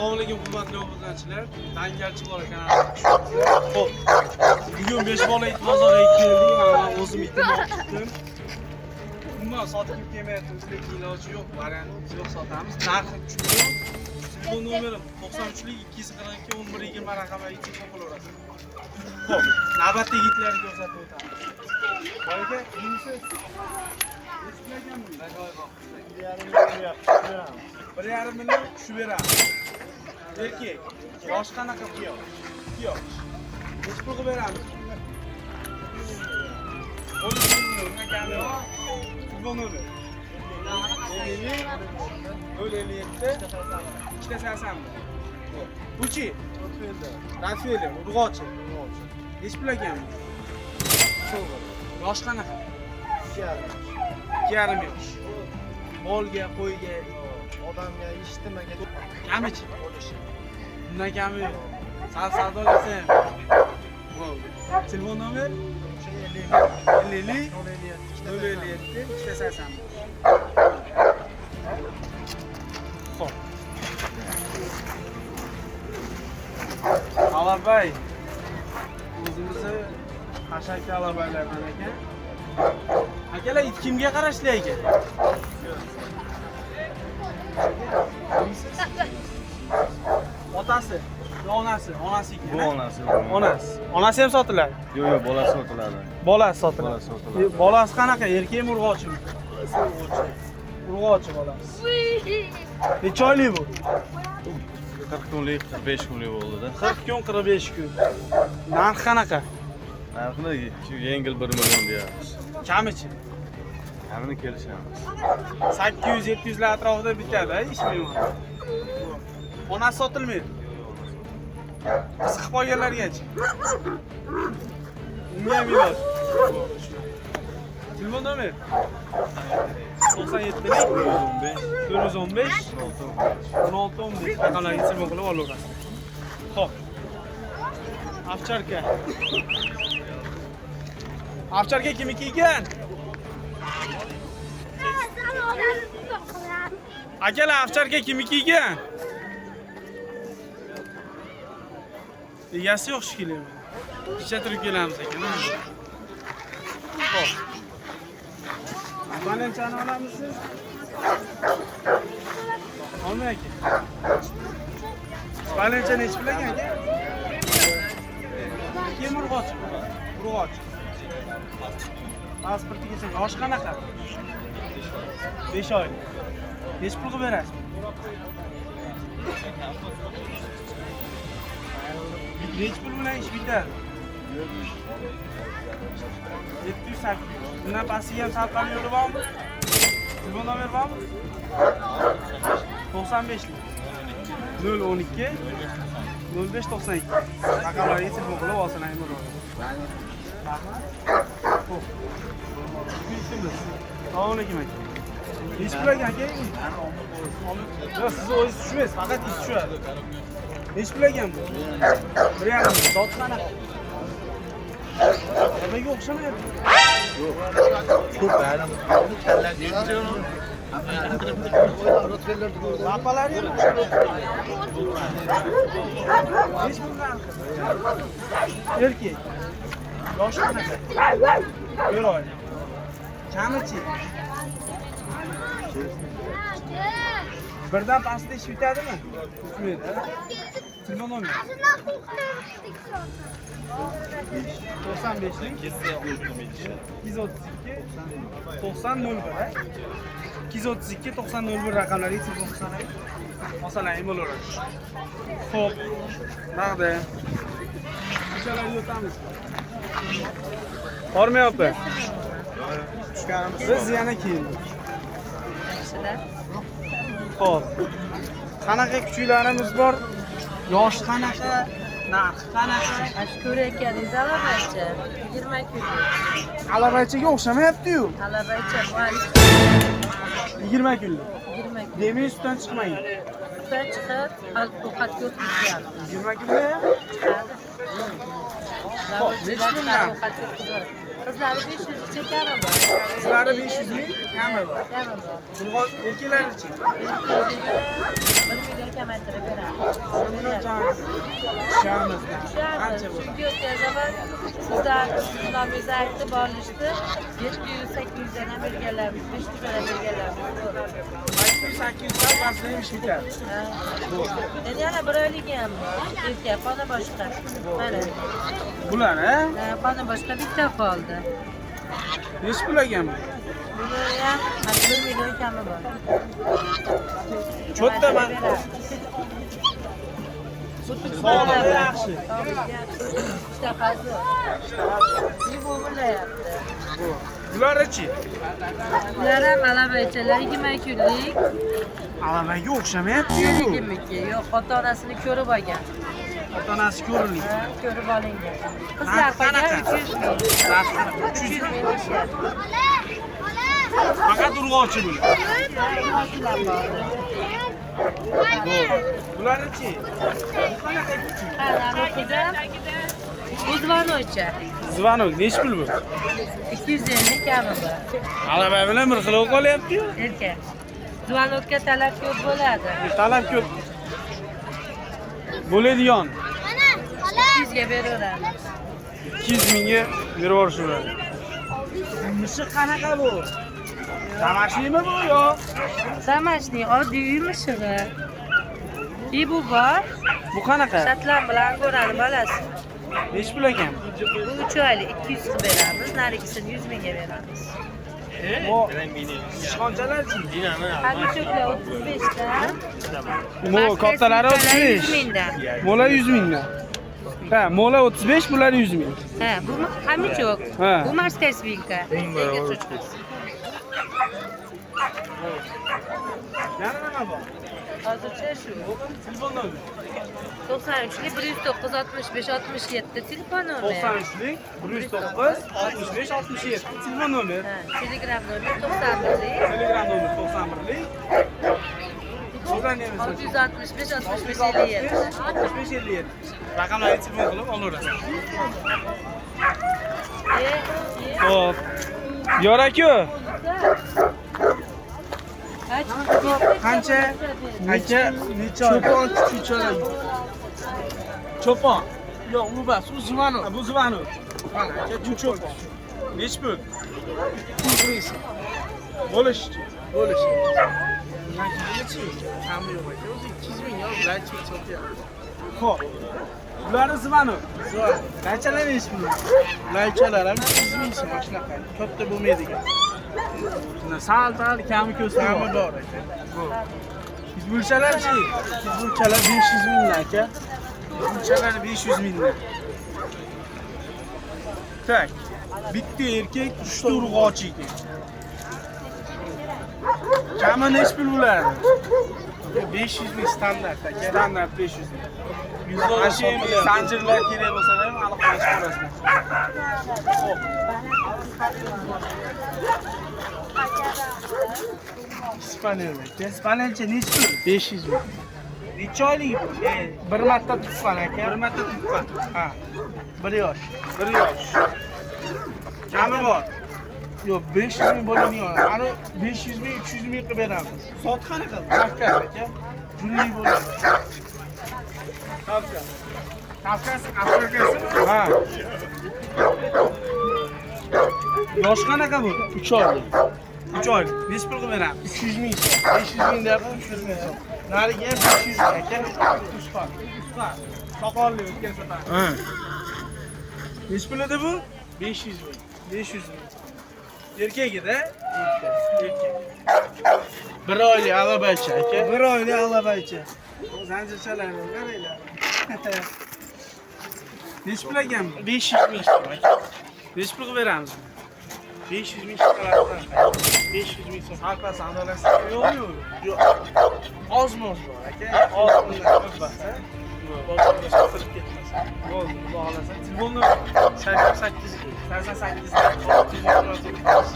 Assalomu alaykum hurmatli obunachilar. Dangalchi bola kanaliga xush. Xo'p, bugun 5 bola it bozoriga keldik. Mana men o'zim itimni olib chiqdim. Umuman sotib kelmayapmiz, lekin iloji yo'q, variantimiz yo'q, sotamiz. Narxi tushdi. Telefon nomerim 93 242 11 20 raqamiga telefon qilaverasiz. Xo'p, navbatdagi itlarni ko'rsatib o'tamiz. Boyga, iyimisiz? 1,5 million tushib beramiz. Erkak. Yoshi qanaqa? 2 yosh. 2 yosh. Nechi pul qilib beramiz? 13 million, undan kami yo'q. Telefon nomeri 50 057 ikkita 81. Buchi? Rafeli, urg'ochi. Nechi pul ekan bu? Yoshi qanaqa? 2,5 yosh. Molga, qo'yga Odamga eshitmaga kamichi? Undan kami yo'q. Sal savdo qilsa ham. Bo'ldi. Telefon nomer 50 057 ikkita 81. Xo'p. Alabay. O'zimizni hashakli alabaylardan ekan. Akalar, it kimga qarashli ekan? Otasi, yo onasi, onasi ekan. Bu onasi. Onasi. Onasi ham sotiladi. Yo'q, yo'q, bolasi sotiladi. Bolasi sotiladi. Bolasi sotiladi. Bolasi qanaqa? Erkakmi, urg'ochimi? Urg'ochi bolasi. Necha oylik bu? 40 kunlik, 45 kunlik bo'ldi-da. 40 kun, 45 kun. Narxi qanaqa? Narxini shu yengil 1 million deyapmiz. Kamichi? Kamini kelishamiz. 800-700 lar atrofida bitadi, ish meva. Onasi sotilmaydi. Qiziqib qolganlargachi. Unga ham iloj. Telefon nomer 97 115 415 16 15 raqamlarga telefon qilib olaverasiz. Xo'p. Ovcharka. Ovcharka kimniki ekan? Akalar, ovcharka kimniki ekan? Egasi yo'q shekilli. Kecha turib kelamiz ekan. Xo'p. Abonentchani olamisiz? Olmay aka. Abonentcha nechi pul ekan aka? Kim urg'ochi? Urg'ochi. Pasportiga sen yoshi qanaqa? 5 oy. Nechi pul qilib berasiz? Nechi pul bilan ish bitadi? 708. Bundan pastiga ham sal yo'li bormi? Telefon nomer bormi? 95 012 05 92. Raqamlarga telefon qilib olsangiz bo'ladi. Rahmat. Xo'p. Bitimiz. Assalomu alaykum aka. Nechi pul ekan aka? Yo'q, siz o'zingiz tushmaysiz, faqat it tushadi. Nechi pul ekan bu? 1,5. Zoti qanaqa? Nimaga o'xshamayapti? Lapalari ham o'xshamayapti. Nechi pul narxi? Erkak. Yoshi qanaqa? 1 oy. Kamichi? Birdan pastda ish bitadimi? Bitmaydi. Telefon nomer 95 232 90 01 232 90 01 raqamlariga telefon qilsangiz olsangiz bo'laveradi. Xo'p, naqd. Ko'chalarga o'tamiz. Hormay opa. Biz yana keldik. Xo'p. Qanaqa kuchuklarimiz bor? Yoshi qanaqa? Narxi qanaqa? Ash ko'rayotganingiz alabaycha 20 kunlik. Alabaychaga o'xshamayapti-yu. Alabaycha bu 20 kunlik. 20 kun. Demak, sutdan chiqmagan. Sutdan chiqib, ovqatga o'tkazgan. 20 kunlik. Chiqadi. Xo'p, nechi pul narxi? Ovqatga o'tkazib. Qizlari 500 cha kami bor. Qizlari 500 ming kami bor. Kami bor. Erkaklarichi? 1 million kamaytirib beramiz. Tushamiz. Qancha Tushamiz. bo'ladi? Chunki o'tgan safar sizlar nomingizni aytib olishdi. 700-800 dan ham berganlarimiz, 500 dan ham berganlarimiz. 800 dan pastda ish bitadi. Ha. Endi yana bir oyligi ham bor. Erkak, qoni boshqa. Mana. Bular, ha? Ha, qoni boshqa bitta qoldi. Nechi pul ekan bu? Buni ham 1 million kami bor. Cho'tda man. Sog'lig'i yaxshi. Ishtahasi. Yeb o'mirlayapti. Bular-chi? Bular ham alabaychalar 20 kunlik. Alabayga o'xshamayapti-yu. Kimniki? Yo'q, ota-onasini ko'rib olgan. Ota-onasi ko'ringan. Ha, ko'rib olingan. Qizlar qolgan 300 ming. 300 300 ming deyishyapti. Faqat urg'ochi bular. Urg'ochilar bor. Bular-chi? Qanaqa kuchuk? Ha, bu qizim. Bu zvonokcha. Zvanok nechi pul bu? 250 kami bor. Alabay bilan bir xil bo'lib qolyapti-yu. Erkak. Zvonokka talab ko'p bo'ladi. Talab ko'p. Bo'ladigan 200 ga beraveramiz. 200 mingga berib yuborishadi. Mishiq qanaqa bu? Damashlimi bu yo? Damashning oddiy uy mishig'i. I bu bor. Bu qanaqa? Shatlan bilan angorani bolasi. Nechi pul ekan? Bu 3 oylik 200 qilib beramiz, narigisini 100 mingga beramiz. Bu sichqonchalarchi? Xamichoklar 35 dan. Mo kattalari 100 35. mingdan. Mo'la 100 mingdan. Ha, mo'la 35, bular 100 ming. Ha, bu xamichok. Ha. Bu морская свинка. Senga cho'chqasi. Yana nima bor? Hozircha shu. Telefon nomeri. 93lik 109 65 67 telefon nomeri. 93lik 109 65 67 telefon nomeri. Ha, Telegram nomeri 91lik Telegram nomeri 91lik. So'zlarni 665 65 57. 65 57. Raqamlarga telefon qilib olaverasiz. Xo'p. Yor aka, qancha? Aka, cho'pon kuchukchalar. Cho'pon. Yo'q, u emas, u zvanok. Ha, bu zvanok. Mana aka, Bu cho'pon. Nechi pul? 200 ming so'm. Bo'lishi. Bo'lishi. Nechi? Kami yo'q aka, o'zi 200 ming yo'q, laychik sotyapti. Xo'p. Bularni zvanok. Zvanok. Qanchalar nechi pul? Laychalar ham 200 ming so'm, mana shunaqa. Katta bo'lmaydigan. Sal-sal kami ko'si Kami bor. bor aka. Pitbullchalar-chi? Pitbullchalar 500 mingdan aka. Pitbullchalar 500 mingdan. Tak. Bitta erkak, 3 ta urg'ochi ekan. Kami nechi pul bo'ladi? 500 ming standart aka. Standart 500 ming. 100 dollar Mana shu sotilyapti. zanjirlar kerak bo'lsa ham aloqalashib ko'rasizlar. Xo'p. Ispaniyada aka. Ispaniyalcha nechi pul? 500 ming. Necha oylik bu? Bir marta tuqqan aka. Bir marta tuqqan. Ha. 1 yosh. 1 yosh. Kami bor. Yo'q, 500 ming bo'ladigan. Ani 500 ming, 300 ming qilib beramiz. Sot qanaqa? Kavkaz aka. Junli bo'ladi. Kavkaz. Kavkaz Afrikasi. Ha, Yosh qanaqa bu? 3 oylik. 3 oylik. Nechi pul qilib beramiz? 300 ming so'm. 500 ming deyapman, 300 ming so'm. Narigi ham 500 ming aka. Usqon. Usqon. Soqolli o'tgan safar. Ha. Nechi pul edi bu? 500 ming. 500 ming. Erkak edi, erkak. 1 oylik alabaycha aka. 1 oylik alabaycha. Zanjirchalarni qaranglar. Nechi pul ekan bu? 500 ming so'm aka. Nechi pul qilib beramiz? 500 ming chiqaradi. 500 ming so'm. Sarpa savdolashsa yo'qmi? Yo'q. Ozmoz bor aka. Oz Oz bor. Bozorda sotilib ketmasin. Bo'ldi, xudo xohlasa. Telefon nomeri 88 88 629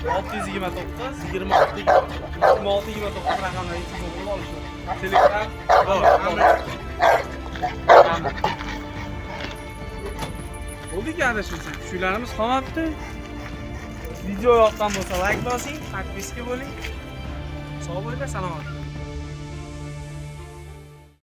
629 26 26 29 raqamlarga telefon qilib olishadi. Telegram bor. Hamma. Bo'ldi-ki adashmasam. Kuchuklarimiz qolmabdi. Video yoqqan bo'lsa layk bosing, подписка bo'ling. Sog' bo'linglar, salomat.